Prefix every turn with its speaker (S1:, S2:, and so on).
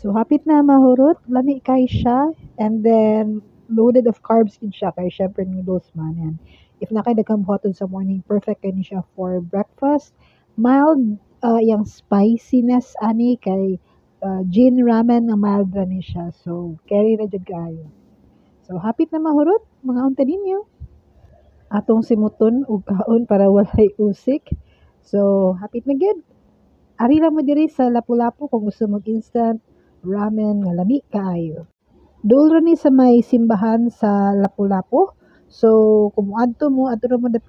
S1: So hapit na mahurot, lami kay siya, and then loaded of carbs gid siya kay syempre noodles man yan. If naa kay daghang buhaton sa morning, perfect kay ni siya for breakfast. Mild iyang spiciness ani kay Jin Ramen nga mild ra ni siya. So carry ra jud kaayo. So hapit na mahurot, mangaon ta ninyo. Atong simuton og kaon para walay usik. So hapit na gyud. Ari ra mo diri sa Lapu-Lapu kung gusto mag instant ramen nga lami kaayo. Duol ra ni sa may simbahan sa Lapu-Lapu. So kung moadto mo, adto ra mo dapit.